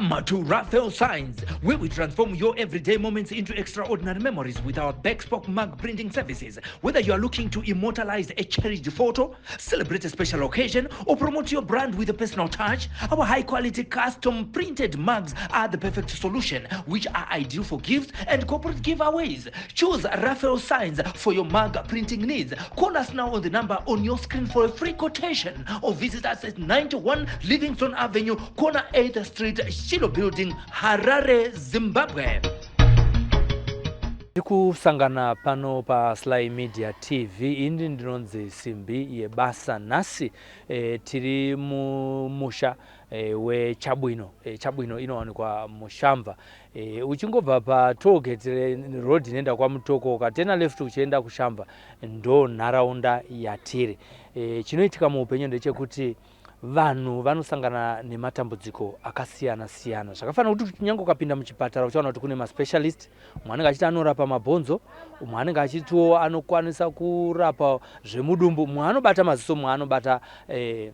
Welcome to Raphael Signs, where we transform your everyday moments into extraordinary memories with our bespoke mug printing services. Whether you are looking to immortalize a cherished photo, celebrate a special occasion, or promote your brand with a personal touch, our high quality custom printed mugs are the perfect solution, which are ideal for gifts and corporate giveaways. Choose Raphael Signs for your mug printing needs. Call us now on the number on your screen for a free quotation or visit us at 91 Livingston Avenue, corner 8th Street, Shiloh Building, Harare, Zimbabwe. Tiri kusangana pano paSly Media TV. Ini ndinonzi Simbi Yebasa. Nhasi e, tiri mumusha e, weChabwino. E, Chabwino inowanikwa muShamva. E, uchingobva patollgate road inoenda kwaMutoko ukatena left uchienda kuShamva ndo nharaunda yatiri. E, chinoitika muupenyu ndechekuti vanhu vanosangana nematambudziko akasiyana siyana zvakafanira kuti kunyange ukapinda muchipatara uchaona kuti kune maspecialist umwe anenge achiti anorapa mabhonzo umwe anenge achitiwo anokwanisa kurapa zvemudumbu umwe anobata maziso umwe anobata eh,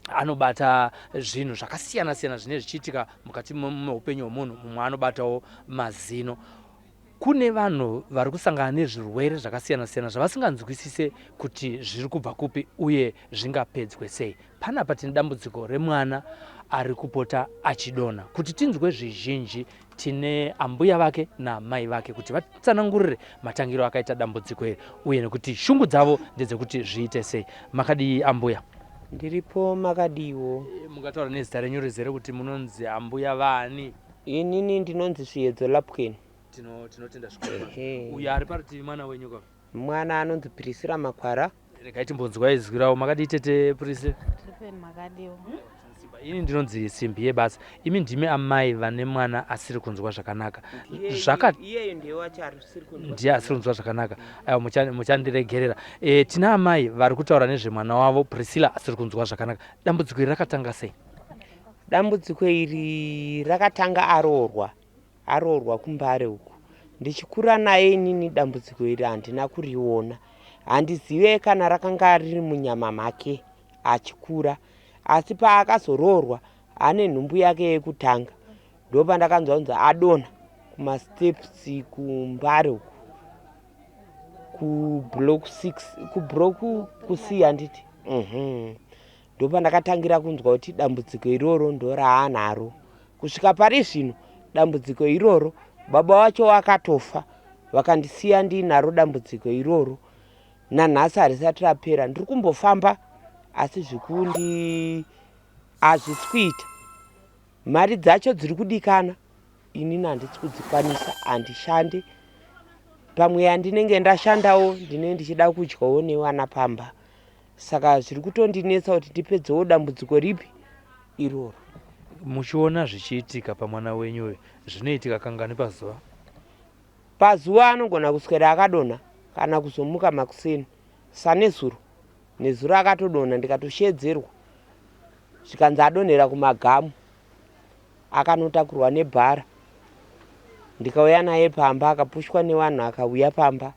anobata zvinhu zvakasiyana siyana zvinenge zvichiitika mukati meupenyu hwemunhu mumwe anobatawo mazino Kune vanhu vari kusangana nezvirwere zvakasiyana-siyana zvavasinganzwisise kuti zviri kubva kupi uye zvingapedzwe sei. Panapa tine dambudziko remwana ari kupota achidonha. Kuti tinzwe zvizhinji tine ambuya vake naamai vake kuti vatsanangurire matangiro akaita dambudziko iri uye nekuti shungu dzavo ndedzekuti zviite sei. Makadii ambuya? Ndiripo, makadiiwo? Mungataura nezita renyu rizere kuti munonzi ambuya vaani? Inini ndinonzi Sviyedzo Lapken. Tinotenda zvikuru. Uyo ari parutivi mwana wenyu ka? Mwana anonzi Priscilla Makwara. Regai timbonzwa izwi ravo. Makadii tete Priscilla? Tiripo makadiwo. Ini ndinonzi Simbi yebasa. Imi ndimi amai vane mwana asiri kunzwa zvakanaka. Zvaka Iyeyo ndiye wacho asiri kunzwa. Ndiye asiri kunzwa zvakanaka. Aiwa muchandiregerera. E, tina amai vari kutaura nezvemwana wavo Priscilla asiri kunzwa zvakanaka. Dambudziko iri rakatanga sei? Dambudziko iri rakatanga aroorwa, aroorwa kuMbare uku. Ndichikura naye inini dambudziko iri handina kuriona. Handizive kana rakanga riri munyama make achikura. Asi paakazoroorwa ane nhumbu yake yekutanga ndopandakanzwa kunzi adonha kumasteps kuMbare uku kublock 6 kublock kuc handiti mm-hmm. Ndopandakatangira kunzwa kuti dambudziko iroro ndoraanaro. Kusvika pari zvino dambudziko iroro baba wacho vakatofa vakandisiya ndiinaro dambudziko iroro nanhasi harisati rapera. Ndiri kumbofamba asi zvikundi hazvisi kuita. Mari dzacho dziri kudikana inini handisi kudzikwanisa handishande. Pamwe yandinenge ndashandawo ndinenge ndichida kudyawo nevana pamba. Saka zviri kutondinetsa kuti ndipedzewo dambudziko ripi iroro. Muchiona zvichiitika pamwana wenyu uyu, zvinoitika kangani pazuva? Pazuva anogona kuswera akadonha kana kuzomuka makuseni sanezuro. Nezuro akatodonha ndikatosheedzerwa zvikanzi adonhera kumagamu akanotakurwa nebhara ndikauya naye pamba akapushwa nevanhu akauya pamba.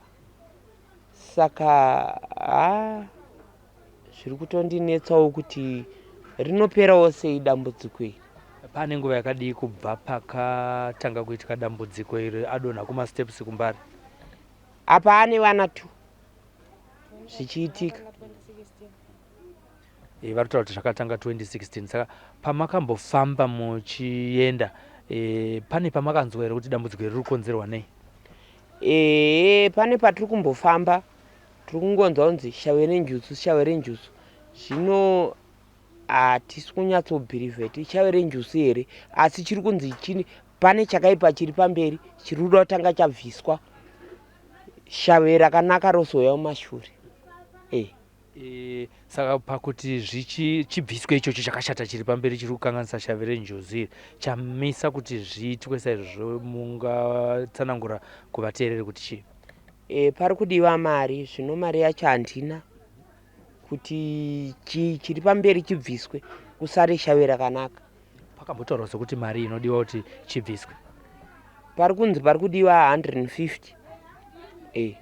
Saka haa zviri kutondinetsawo kuti rinoperawo sei dambudziko iri. Pane nguva yakadii kubva pakatanga kuitika dambudziko iri adonha kumasteps kuMbare? Apa ane vana two zvichiitika. E, vari kutaura kuti zvakatanga 2016 saka pamakambofamba muchienda e, pane pamakanzwa here kuti dambudziko iri riri kukonzerwa nei? Ehe pane patiri kumbofamba tiri kungonzwa kunzi shave renjuzu shave renjuzu zvino hatisi kunyatsobhirivha kuti ishave renjuzu here asi chiri kunzi chini pane chakaipa chiri pamberi chiri kuda kutanga chabviswa shave rakanaka rozouya mumashure e. E, saka pakuti zvichibviswe ichocho chakashata chiri pamberi chiri kukanganisa shavi renjuzu iri chamisa kuti zviitwe saizvozvo mungatsanangura kuvateereri kuti chii? E, pari kudiwa mari zvino mari yacho handina kuti chiri pamberi chibviswe kusare shavi rakanaka. Pakambotaurwa sekuti mari inodiwa kuti chibviswe. Pari kunzi pari kudiwa 150 e.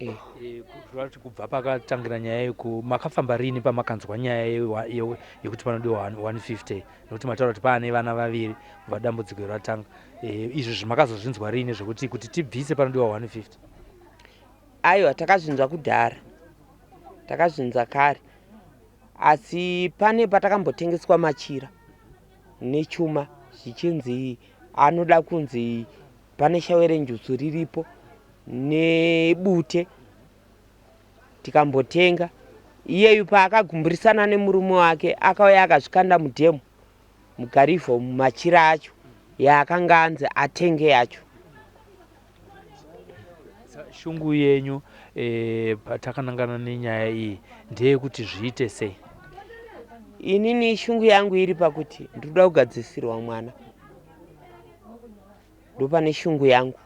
Eh. Eh, kureva kuti kubva pakatangira nyaya yeku makafamba rini pamakanzwa nyaya yekuti panodiwa 150 nekuti mataura kuti paane vana vaviri kubva dambudziko iro ratanga. Eh, izvi zvimakazozvinzwa rini zvekuti kuti tibvise panodiwa 150? Aiwa, takazvinzwa kudhara, takazvinzwa kare, asi pane patakambotengeswa machira nechuma zvichinzi anoda kunzi pane shawe renjuzu riripo nebute, tikambotenga. Iyeyu paakagumburisana nemurume wake akauya akazvikanda mudhemu mugarivho mumachira acho yaakanga anzi atenge yacho. Shungu yenyu patakanangana nenyaya iyi ndeyekuti zviite sei? Inini shungu yangu iri pakuti ndinoda kugadzisirwa mwana, ndopane shungu yangu.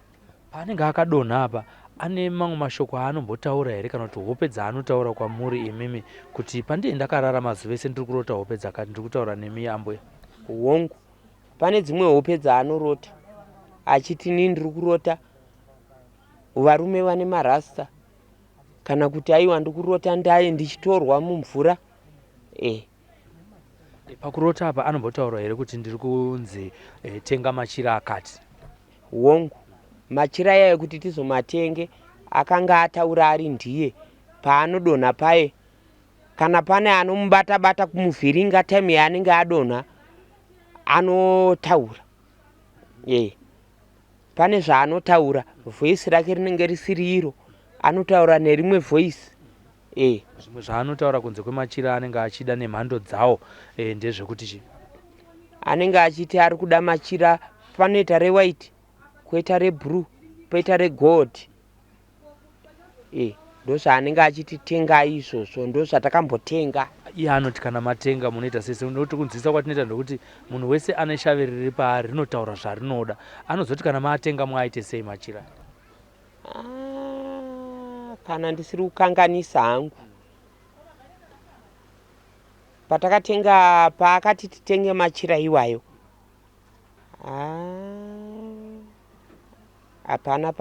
Paanenge akadonha apa ane mamwe mashoko aanombotaura here kana kuti hope dzaanotaura kwamuri imimi kuti pandii ndakarara mazuva ese ndiri kurota hope dzakati, ndiri kutaura nemi ambuya? Hongu, pane dzimwe hope dzaanorota achiti nii ndiri kurota varume vane marasta, kana kuti aiwa ndiri kurota ndaye ndichitorwa mumvura. Pakurota apa anombotaura here kuti ndiri kunzi tenga machira akati? Hongu, machira aya ekuti tizomatenge akanga ataura ari ndiye paanodonha paye, kana pane anomubata bata kumuvhiringa time yaanenge adonha anotaura. Pane zvaanotaura, voice rake rinenge risiri iro, anotaura nerimwe voice. Zvimwe zvaanotaura kunze kwemachira anenge achida nemhando dzawo ndezvekuti chii? Anenge achiti ari kuda machira, panoita rewhite, koita reblue, poita regold. Ndozvaanenge achiti tengai izvozvo, ndozvatakambotenga. Iye anoti kana matenga munoita sei? Nekuti kunzwisisa kwatinoita ndekuti munhu wese ane shavi riri paari rinotaura zvarinoda. Anozoti kana maatenga mwaite sei machira? Kana ndisiri kukanganisa hangu, patakatenga, paakati titenge machira iwayo, hapana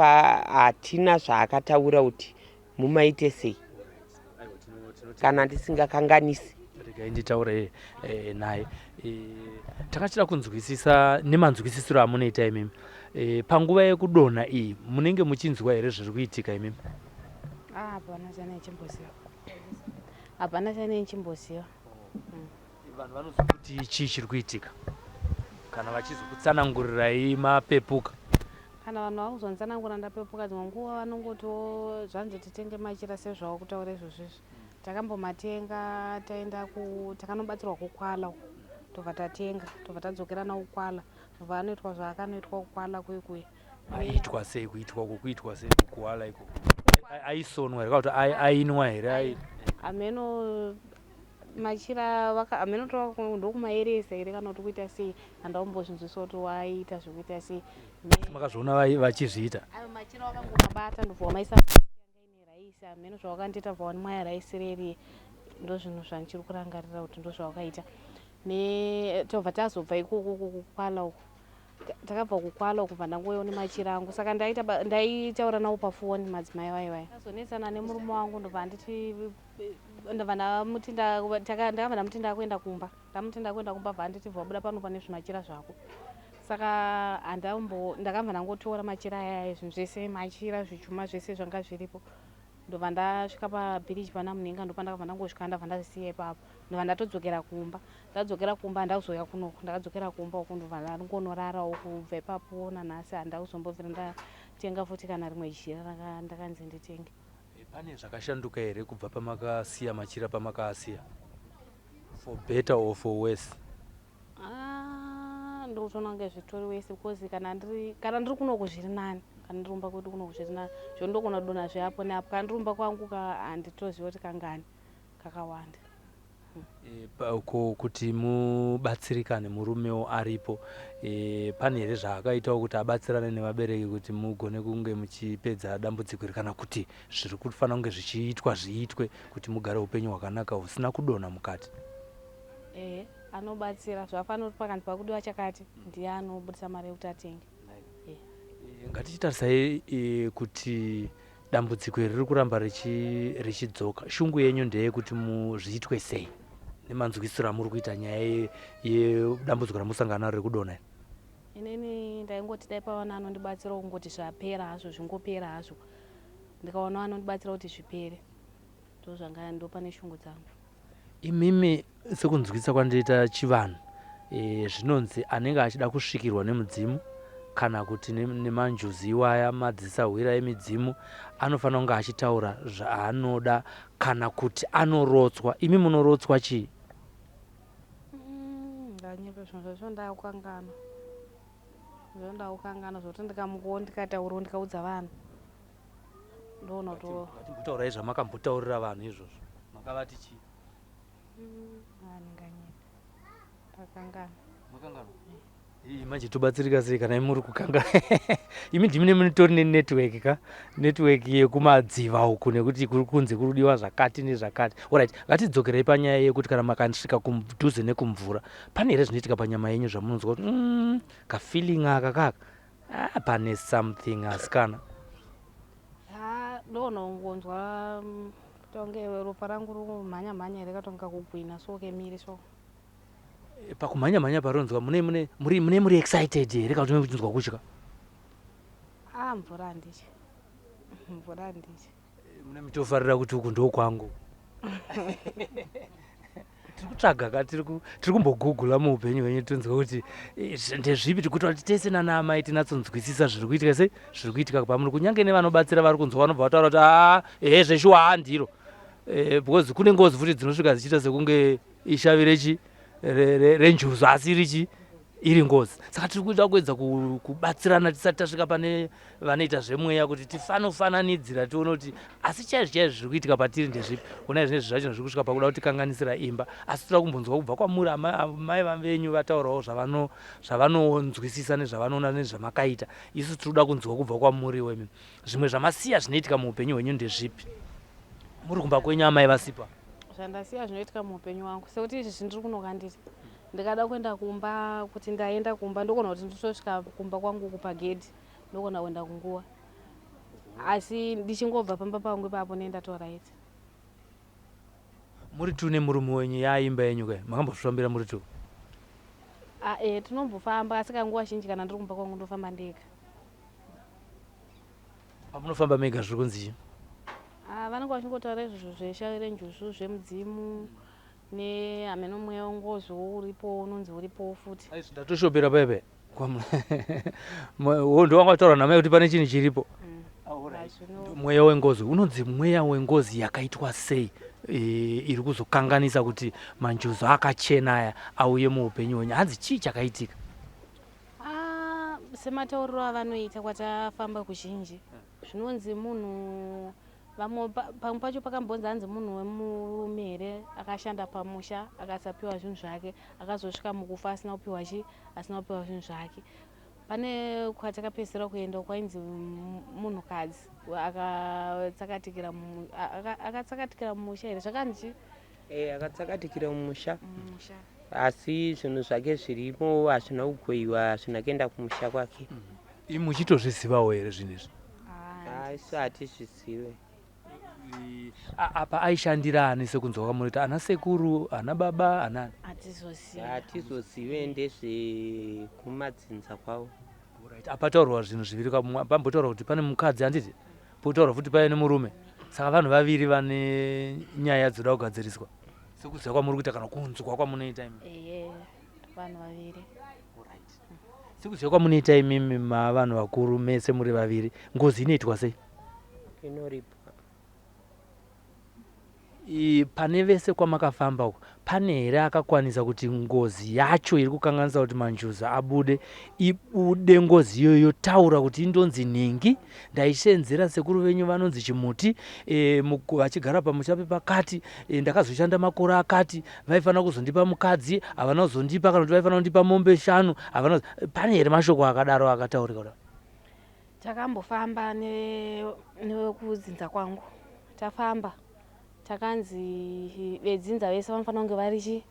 hatina zvaakataura kuti mumaite sei, kana ndisingakanganisi. Regai nditaure naye. Takachida kunzwisisa nemanzwisisiro amunoita imimi. Panguva yekudonha iyi munenge muchinzwa here zviri kuitika imimi? Hapana chanaichimboziva, hapana chanaichimboziva. Vanhu vanozokuti chii chiri kuitika kana vachizokutsanangurirai mapepuka? Kana vanhu vakuzonditsanangura ndapepuka, dzimwe nguva vanongotiwo zvanzi titenge machira sezvavo kutaura izvozvizvi. Takambomatenga, taenda takanobatsirwa kukwala uko, tobva tatenga, tobva tadzokera nawo kukwala, tobva anoitwa zvaakanoitwa kukwala kuye kuye. Aiitwa sei kuitwa uko, kuitwa sei kukwala iko? Aisonwa here kana kuti ainwa here? Ameno machira ameno ndokumaeresa here kana kuti kuita sei, handaumbozvinzwisa kuti waiita zvekuita sei. Makazviona vachizviita? Ayo machira wakangomabata ndobva wamaisa raisi, hameno zvavakandiita, bva wanimwaya raisi reri. Ndozvinhu zvandichiri kurangarira kuti ndozvawakaita. Tobva tazobva ikoko kukwala uko, takabva kukwala uko, bva ndangoiwo nemachira angu. Saka ndaitaura navo pafoni madzimai vayo vaya. Ndazonetsana nemurume wangu, ndobva anditi, ndobva ndamuti, ndakabva ndamuti ndakuenda kumba, ndamuti ndakuenda kumba, bva anditi bva wabuda pano pane zvimachira zvako. Saka handambo, ndakabva ndangotora machira aya, zvinhu zvese, machira, zvichuma zvese zvanga zviripo, ndobva ndasvika pabhiriji pana Munhenga, ndopandakabva ndangosvika, ndabva ndazvisiya ipapo, ndobva ndatodzokera kumba. Ndadzokera kumba handakuzouya kunoku, ndakadzokera kumba uku, ndobva ndangonorarawo. Kubva ipapo nanhasi handakuzombobvira ndatenga futi kana rimwe jira ndakanzi nditenge. Pane zvakashanduka here kubva pamakasiya machira pamakaasiya, for better or for worse? Ndikutoona kunge zvitori worse, because kana ndiri kunoku zviri nani, kana ndiri kumba kwedu kunoku zviri nani, zvondogona kudonha zveapo neapo. Kana ndiri kumba kwangu handitozivi kuti kangani, kakawanda. Kuti mubatsirikane, murumewo aripo, pane here zvaakaitawo kuti abatsirane nevabereki kuti mugone kunge muchipedza dambudziko iri, kana kuti zviri kufanira kunge zvichiitwa zviitwe kuti mugare upenyu hwakanaka husina kudonha mukati? Ehe, anobatsira zvafanira kuti pakanzi pakudiwa chakati, ndiye anobudisa mari yekuti atenge. Ngatichitarisai kuti Dambudziko iri riri kuramba richidzoka. Shungu yenyu ndeyekuti zviitwe sei nemanzwisiro amuri kuita nyaya yedambudziko ramusangana naro rekudonha iri? Inini ndaingoti dai pawana anondibatsira kungoti zvapera hazvo zvingopera hazvo ndikaona anondibatsira kuti zvipere ndozvanga ndopane shungu dzangu. Imimi sekunzwisa kwandoita chivanhu e, zvinonzi anenge achida kusvikirwa nemudzimu kana kuti nemanjuzi iwaya madzisahwira emidzimu anofanira kunge achitaura zvaanoda kana kuti anorotswa. Imi munorotswa chii? Mm, ndanyepa zvinhu zvacho ndakukanganwa zvo ndakukanganwa zvokuti ndikamukawo ndikataurawo ndikaudza vanhu ndoona kuti Ngatimbotaurai zvamakambotaurira vanhu izvozvo. Makavati chii? Mm, ah, ndinganyepa ndakanganwa. Makanganwa? Ii, manje tobatsirika sei kana imi muri kukanga imi ndimi nemutori nenetwork ka network yekumadziva uku nekuti kuri kunze kuri kudiwa zvakati nezvakati orit ngatidzokerei panyaya yekuti kana makasvika kudhuze nekumvura pane here zvinoitika panyama yenyu zvamunonzwa kuti mm, kafeeling aka kaka ah, pane something asikana Ha, ndoona kungonzwa tonge ropa rangu rikumhanya mhanya here katonga kugwina so kemiri so Pakumhanya mhanya paronzwa mune mune muri mune muri excited here kana kuti muchinzwa kutya? Ah, mvura handityi. Mvura handityi. Mune muchitofarira kuti uku ndokwangu. Tiri kutsvaga ka tiri kumbogugula muupenyu hwenyu tonzwa kuti eh, ndezvipi tiri kuita kuti tese nana amai tinatsonzwisisa zviri kuitika sei zviri kuitika pamuri kunyange nevanobatsira vari kunzwa vanobva vataura kuti aa ehe zveshuwa haa ndiro eh, because kune ngozi futi dzinosvika dzichiita sekunge ishavi rechi renjuzu asi richi iri ngozi saka tiri kuita kuedza kubatsirana tisati tasvika pane vanoita zvemweya kuti tifanofananidzira tione kuti asi chaizvo chaizvo zviri kuitika patiri ndezvipi honai zvine zvacho zviri kusvika pakuda kutikanganisira imba asi toda kumbonzwa kubva kwamuri amai venyu vataurawo zvavanonzwisisa nezvavanoona nezvamakaita isu tiri kuda kunzwa kubva kwamuriwo imi Zvimwe zvamasiya zvinoitika muupenyu hwenyu ndezvipi? Muri kumba kwenyu amai vasipa. Zvandasiya zvinoitika muupenyu wangu sekuti izvi zvindiri kunoka ndiri ndikada kuenda kumba kuti ndaenda kumba ndogona kuti nditosvika kumba kwangu uku pagedhi ndogona kuenda kunguva asi ndichingobva pamba pangu ipapo nee ndatoraiti. Muri two nemurume wenyu yaimba yenyu kai makambozvifambira muri two? Ah, eh, tinombofamba asi kanguva zhinji kana ndiri kumba kwangu ndofamba ndega. Pamunofamba mega zviri kunzi chii? Ah, vanenge vachingotaura izvozvo zveshavi renjuzu zvemudzimu nehameno mweya wengozi uripo unonzi uripowo futi. Aizvi ndatoshopera paya paya. Ndo wanga wataura namai kuti pane chinhu chiripo. Mm. Mweya wengozi unonzi mweya wengozi yakaitwa sei e, iri kuzokanganisa kuti manjuzu akachena aya auye muupenyu hwenyu hanzi chii chakaitika? Ah, sematauriro avanoita kwatafamba kuzhinji zvinonzi munhu vamwe pamwe pacho pakambonzi hanzi munhu wemurume here akashanda pamusha akasapiwa zvinhu zvake akazosvika mukufa asina kupiwa chi asina kupiwa zvinhu zvake pane kwatakapedzisira kuenda kwainzi munhukadzi akatsakatikira akatsakatikira mumusha here zvakanzi Eh, akatsakatikira mumusha asi zvinhu zvake zvirimo hazvina kugoiwa hazvina kuenda kumusha kwake. Imi muchitozvizivawo here zvinhu izvi? Ah, isu hatizvizive. Apa aishandira ani sekunzwa kwamunoita ana sekuru ana baba anani? Hatizozive. Hatizozive ndezvekumadzinza kwavo. Right. Apa taurwa zvinhu zviviri pambotaurwa kuti pane mukadzi handiti potaurwa futi paive nemurume saka vanhu vaviri vane nyaya dzoda kugadziriswa sekuziva kwamuri kuita kana kunzwa kwamunoita imi ehe vanhu vaviri sekuziva kwamunoita imimi mavanhu vakuru mese muri vaviri ngozi inoitwa sei inoripwa Pane vese kwamakafamba uko pane here akakwanisa kuti ngozi yacho iri kukanganisa kuti manjuzu abude ibude ngozi iyoyo yotaura kuti indonzi nhingi ndaisenzera sekuru venyu vanonzi chimuti e, vachigara pamusha pepakati e, ndakazoshanda makore akati vaifanira kuzondipa mukadzi havana kuzondipa kana kuti vaifanira kundipa mombe shanu havana pane here mashoko akadaro akataurika kudaro Takambofamba nevekudzinza kwangu tafamba takanzi vedzinza vese vanofanira kunge vari chi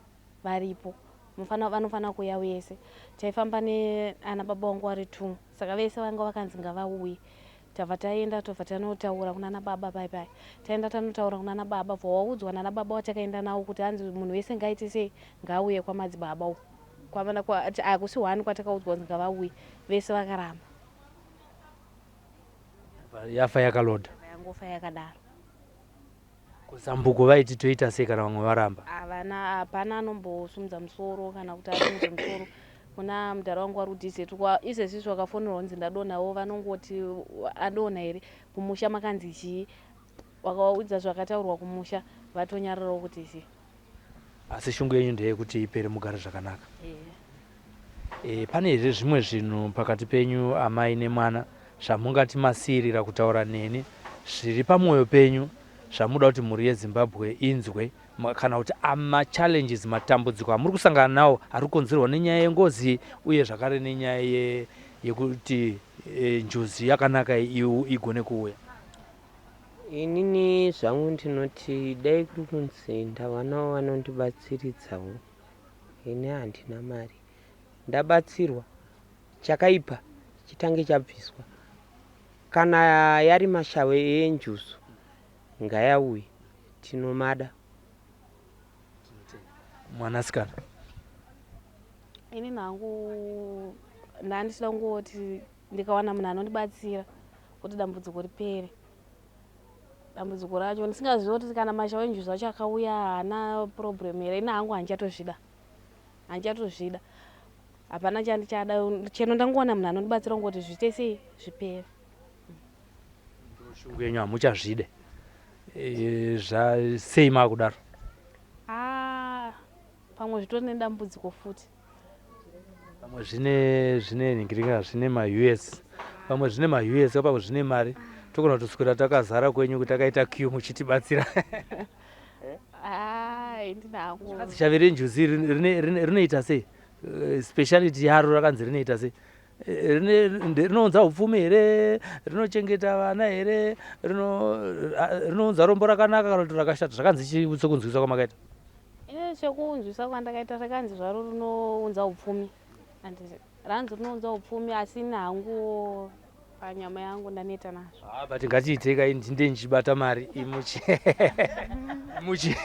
varipo vanofanira kuuya vese taifamba neana baba vangu vari two saka vese vanga vakanzi ngavauye. Tabva taenda tobva tanotaura kunana baba pai pai. Taenda tanotaura kunana baba bva waudzwa nana baba watakaenda nawo kuti hanzi munhu wese ngaite sei ngauye kwamadzibaba uko. Kwavana kwa hakusi one kwatakaudzwa kunzi ngavauye vese vakaramba. Yafa yakaloda. Yangofa yakadaro. Kuzambuko vaiti toita sei kana vamwe varamba? Havana, hapana anombosumudza musoro kana kuti asimudze musoro. Kuna mudhara wangu wari kuDZ kwa izvezvi wakafonerwa kunzi ndadonhawo vanongoti adonha here kumusha makanzi chii wakawaudza zvakataurwa kumusha vatonyararawo kuti chii. Asi shungu yenyu ndeyekuti ipere mugare zvakanaka. E, pane here zvimwe zvinhu pakati penyu amai nemwana zvamungati masiirira kutaura neni zviri pamwoyo penyu zvamuda kuti mhuri yeZimbabwe inzwe kana kuti amachallenges matambudziko amuri kusangana nawo ari kukonzerwa nenyaya yengozi uye zvakare nenyaya yekuti e, njuzi yakanaka igone kuuya? Inini zvangu ndinoti dai kuri kunzi ndawanawo vanondibatsiridzawo ini handina mari ndabatsirwa chakaipa chitange chabviswa kana yari mashave enjuzu ngayauye tinomada. Mwanasikana. Ini hangu ndandichida kungoti ndikawana munhu anondibatsira kuti dambudziko ripere dambudziko racho ndisingazivi kuti kana mashawa enjuzu acho akauya haana problem here ini hangu handichatozvida handichatozvida hapana chandichada chero ndangowana munhu anondibatsira kungoti zviite sei zvipere. Shungu yenyu hamuchazvide e, zvasei maakudaro? Ah, pamwe zvitori nedambudziko futi. Pamwe zvine zvine nhingirika zvine maUS pamwe zvine maUS pamwe zvine mari togona kutoswera takazara kwenyu kuti takaita queue muchitibatsira. Zvakanzi shavi renjuzi rinoita sei? Eh, speciality yaro rakanzi rinoita sei? Eh, rinounza upfumi here? Rinochengeta vana here? Rinounza rombo rakanaka kana kuti rakashata? Zvakanzi chii sekunzwisa kwamakaita? Ini sekunzwisa kwandakaita rakanzi zvaro rinounza upfumi and ranzi rinounza upfumi asi ini hangu panyama yangu ndaneta nazvo. Ah, but ngatiitei ka ndinde ndichibata mari imuchi muchi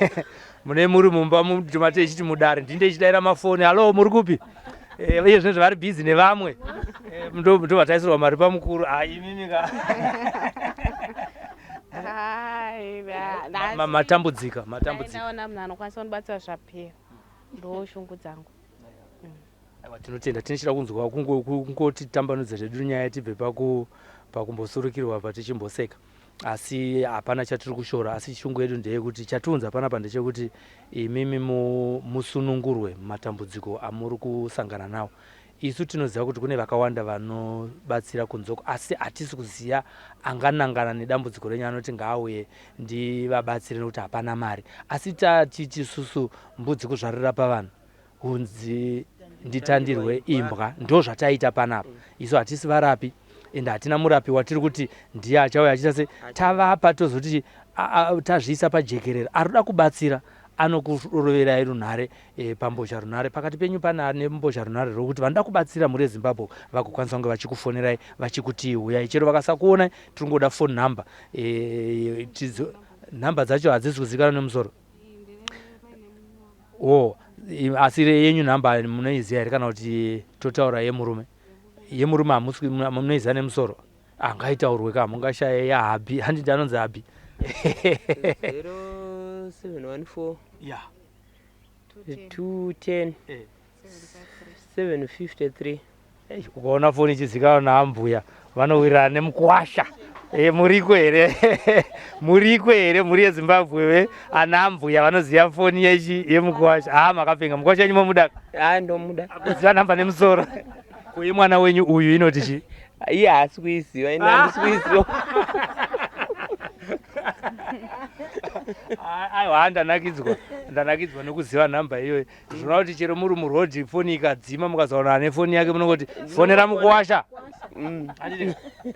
mune muri mumba mumate ichiti mudare ndinde ichidaira mafoni hallo muri kupi eh, iye zvino zvavari busy nevamwe eh, ndo vataisirwa mari pamukuru ah, imimi ka matambudzika matambudzika ndaona munhu anokwanisa kundibatsira zvapera ndo shungu dzangu mm. Aiwa tinotenda tinochida kunzwa kungoti tambanudze zvedu nyaya tibve pakumbosurukirwa pa tichimboseka asi hapana chatiri kushora asi shungu yedu ndeyekuti chatiunza panapa ndechekuti imimi musunungurwe matambudziko amuri kusangana nawo Isu tinoziva kuti kune vakawanda vanobatsira kunze uko asi hatisi kuziva anganangana nedambudziko renyu anoti ngaauye ndivabatsire nekuti hapana mari. Asi tatiti isusu mbudzi kuzvarira pavanhu hunzi nditandirwe imbwa ndozvataita panapa. Isu hatisi varapi ende hatina murapi watiri kuti ndiye achauya achiita se tavapa tozoti tazviisa pajekerere arikuda kubatsira anokuroverai runhare e, pambozha runhare pakati penyu pane ane mbozha runhare rwekuti vanoda kubatsira mhuri yezimbabwe vagokwanisa kunge vachikufonerai vachikutii huyai chero vakasakuonai tiri kungoda phone number e, tizo, nhamba dzacho hadzisi kuzivikanwa nemusoro o oh, asi yenyu nhamba munoiziva here kana kuti totaura yemurume yemurume hamusi munoiziva nemusoro Angaitaurwe ka mungashaye ya hubby handiti anonzi hubby. 0714 yeah 210 753 Hey, ukaona foni ichizikanwa naambuya vanowirirana nemukwasha e, muriko here muriko here mhuri yezimbabwe we ana ambuya vanoziva foni yechi yemukwasha haa makapenga mukwasha wenyu momuda haa ndomuda kuziva nhamba nemusoro kuye mwana wenyu uyu inoti chi iye haasi kuiziva ini handisi kuiziva aiwa ndanakidzwa ndanakidzwa nekuziva nhamba iyoyo zvoreva kuti chero muri muroad foni ikadzima mukazoona ane foni yake munongoti fonera mukuwasha mm.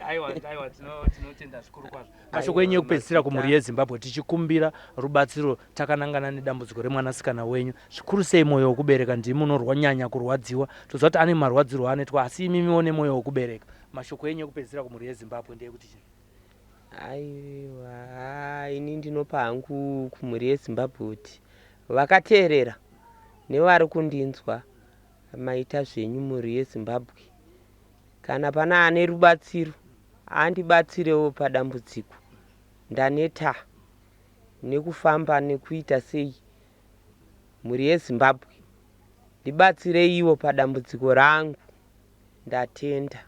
aiwa aiwa tinotenda zvikuru kwazvo mashoko enyu ekupedzisira kumhuri yezimbabwe tichikumbira rubatsiro takanangana nedambudziko remwanasikana wenyu zvikuru sei mwoyo wekubereka ndimi unorwanyanya kurwadziwa toziva kuti ane marwadzirwo anoitwa asi imimiwo nemwoyo wekubereka. Mashoko enyu ekupedzisira kumhuri yeZimbabwe ndeyekuti chii? Aiwa, ini ndinopa hangu kumhuri yeZimbabwe kuti vakateerera nevari kundinzwa maita zvenyu mhuri yeZimbabwe. Kana pana ane rubatsiro andibatsirewo padambudziko. Ndaneta nekufamba nekuita sei mhuri yeZimbabwe ndibatsireiwo padambudziko rangu. Ndatenda.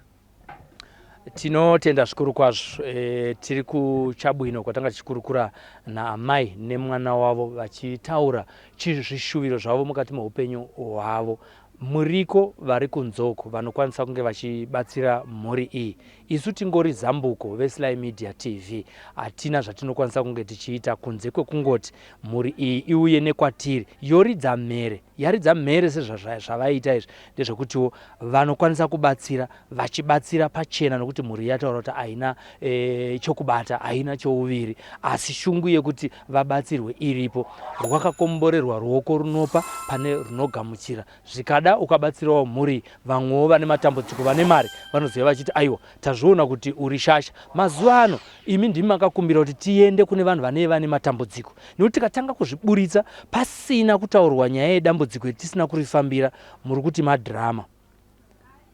Tinotenda zvikuru kwazvo. E, tiri kuChabwino kwatanga tichikurukura naamai nemwana wavo vachitaura zvishuviro zvavo mukati meupenyu hwavo. Muriko vari kunzoko vanokwanisa kunge vachibatsira mhuri iyi. Isu tingori zambuko veSly Media TV, hatina zvatinokwanisa kunge tichiita kunze kwekungoti mhuri iyi iuye nekwatiri yoridza mhere. Yaridza mhere sezvavaita izvi ndezvekutiwo vanokwanisa kubatsira vachibatsira pachena nokuti mhuri yataura kuti haina e, chokubata haina chouviri asi shungu yekuti vabatsirwe iripo. Rwakakomborerwa ruoko runopa pane runogamuchira. Zvikada ukabatsirawo mhuri vamwewo vane matambudziko vane mari vanozouya vachiti aiwa tazviona kuti uri shasha. Mazuva ano imi ndimi makakumbira kuti tiende kune vanhu vanee vane matambudziko nekuti tikatanga kuzviburitsa pasina kutaurwa nyaya yedambudziko iri tisina kurifambira muri kuti madhirama.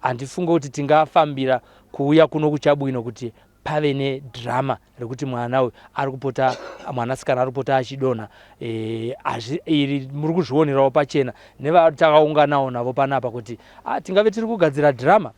Handifunge kuti tingafambira kuuya kuno kuChabwino kuti pave nedrama rekuti mwana uyu ari kupota mwanasikana ari kupota achidonha e, iri muri kuzvionerawo pachena nevatakaunganawo navo panapa kuti ah, tingave tiri kugadzira drama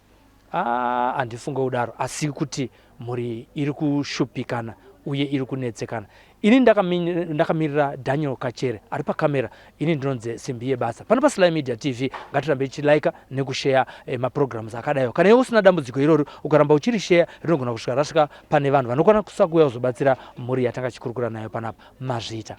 ah, handifunge kudaro asi kuti mhuri iri kushupikana uye iri kunetsekana Ini ndakamirira Daniel Kachere ari pakamera, ini ndinonzi Simbi Yebasa. Pano paSly Media TV ngatirambe tichilaika nekusheya eh, maprograms akadaiwo. Kana iwe usina dambudziko irori ukaramba uchirisheya rinogona kusvika rasvika pane vanhu vanokwanisa kuuya kuzobatsira mhuri yatanga tichikurukura nayo panapa. Mazviita.